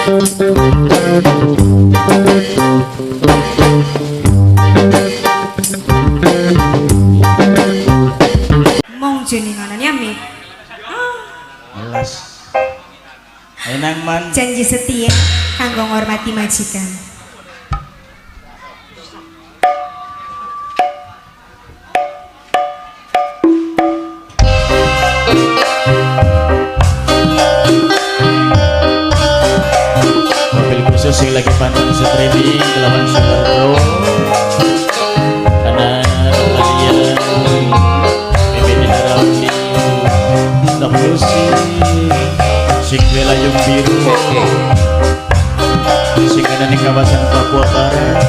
Mong jenenganan ya Mi. Jelas. Enang man. Janji setia kanggo ngormati majikan. Mobil khusus sing lagi pantang streaming kelawan Super Bro. Karena kalian Bebe Rafli, Nok Lucy, sing layung biru, sing ana ning kawasan Papua Barat.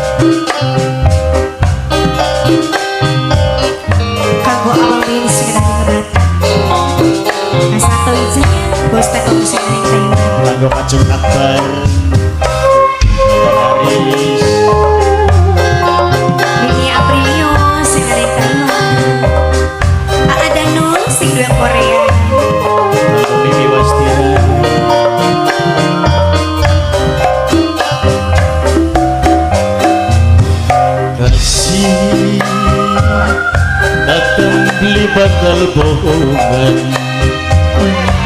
Kanggo awal ini sing lagi ngebat. Mas Santo Wijaya, bos tekong sing ning Taiwan. Kanggo Kacung Akbar, Aris, Mimi Aprilio sing ning Taiwan. Aa Danul sing duwe Korea. Kanggo Mimi Wastira, kasih datang beli bakal bohongan,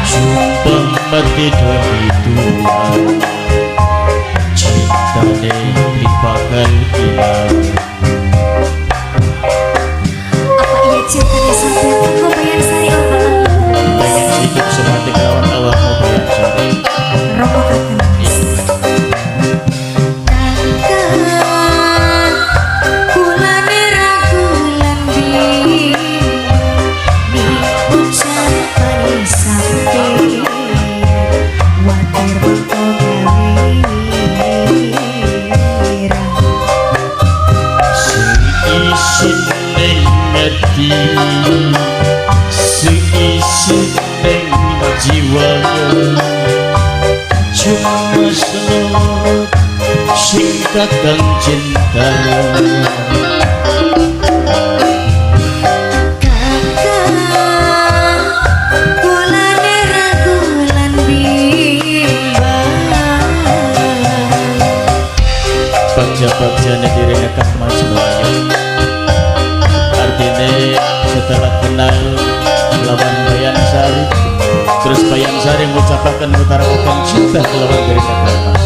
sumpah mati demi Tuhan, cintane beli bakal hilang. Apa iya cintane sampeyan kanggo Bayan Sari ora bakal ilang? Pengen hidup semati kelawan awakmu Bayan Sari. Rokokaken Mas. Kakang kulane ragu lan bingung ucapane sampeyan watir mengko gawe wirang. Seisin ning ati, seisin ning jiwa, cuma senok sing kakang cinta. Kakang kulane ragu lan bimbang. Bagja-bagjane dirine Kang Mas Melayu. Artine setelah kenal lawan Bayan Sari, terus Bayan Sari ngucapaken ngutarakan cinta kelawan dirine Kang Mas.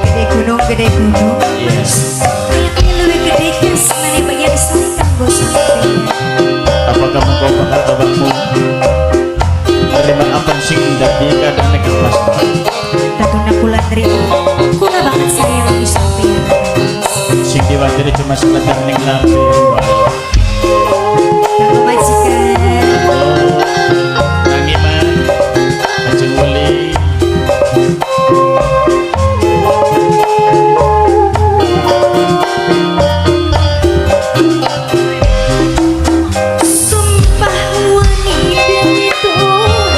Gede gunung, gede gunung. Yes. Kayaknya lebih gede kersane Bayan Sari kanggo sampeyan. Apakah mengkau bakal awakmu menerima apa sing dadi kadang nek Kang Mas? Tatuna kula nrimo. Kula banget sayang di sampeyan. Sing diwatiri cuma sekedar ning lambe wae. Kanggo majikan. Oh, Kang Iman, Kajeng Weli, Sumpah wani demi Tuhan,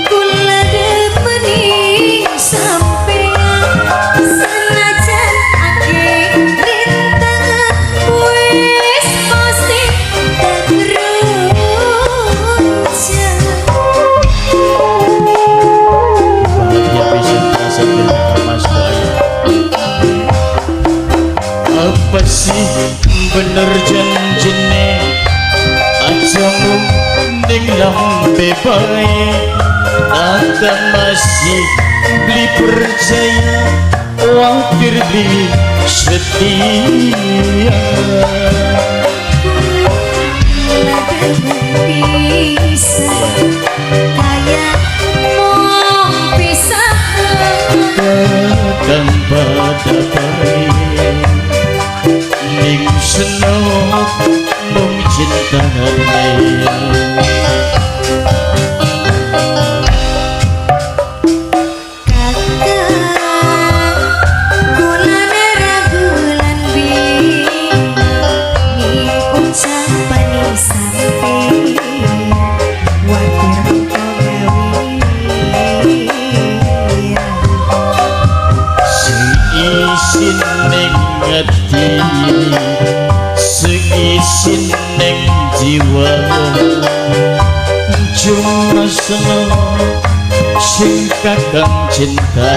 kula demening sampeyan. Senajan akeh rintangan, wis pasti tak runjang. Bahagia bisa terasa dirine Kang Mas Bayu. Apa sih bener janjine aja mung ning lambe bae, akan masih beli percaya watir beli setia. Kula demen pisan, kaya mung pisahan. Kakang pada bae ning senok mung cintane. Kakang kulane ragu lan bimbang ucapane sampeyan watir mengko gawe wirang. Seisin ning ati, seisin ning jiwa, cuma senok Sing kakang cinta.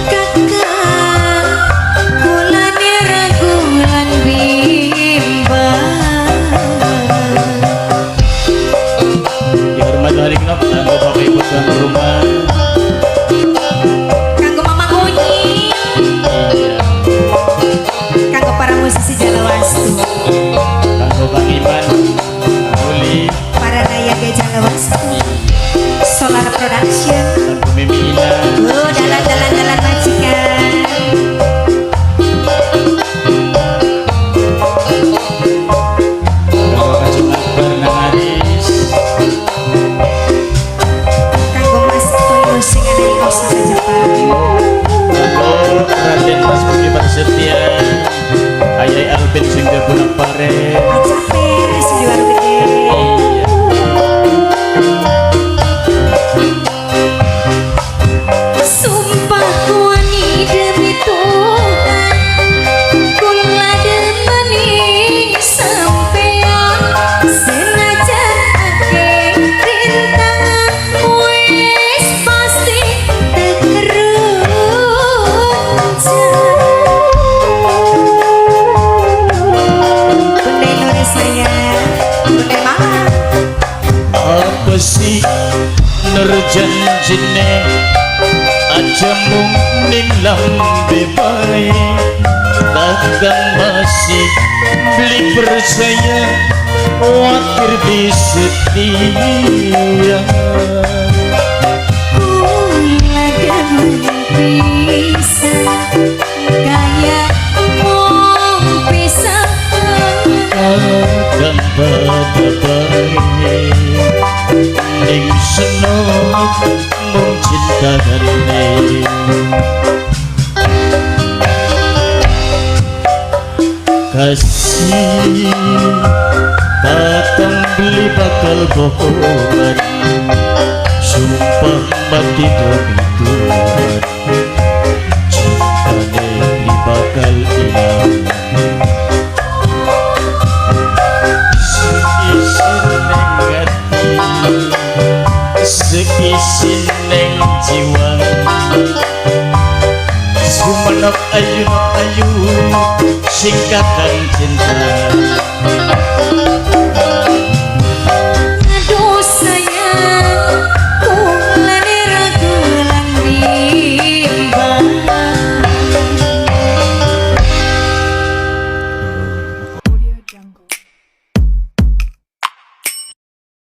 Kakang kulane ragu lan bimbang. Dihormati hari kenapa kanggo bapak ibu tuan rumah. Kanggo Mama Unyi, Iya. kanggo para musisi Jalawastu, Kanggo Bang Iman, Kang Uli, para nayaga Jalawastu, Solar Production. Kanggo Mimi Ina. Oh, dalan-dalan dalan majikan. Kanggo Kacung Akbar Nang Aris. Kanggo Mas Toyo sing ana ing Osaka Jepang. Kanggo Raden Mas Budi Prasetya, Ayai Alvin sing jago pare. Acape sing di warung gede. Iya. Sumpah wani demi Tuhan, kula demeni sampeyan, senajan akeh rintangan wis pasti tekeruncang. Bunda Nuri sayang, Bunda Mama. Apa sih nur janjine aja mung ning lambe bae, kakang masih beli percaya wakir beli setia. Kula demen pisan kaya mung pisan. Kakang pada bae ning senok mung cintane. Kasih kakang beli bakal bohongan, sumpah mati demi Tuhan, cintane beli bakal ilang. Seisin neng ati, seisin neng jiwa, sumenep ayu ayu sing kakang cinta.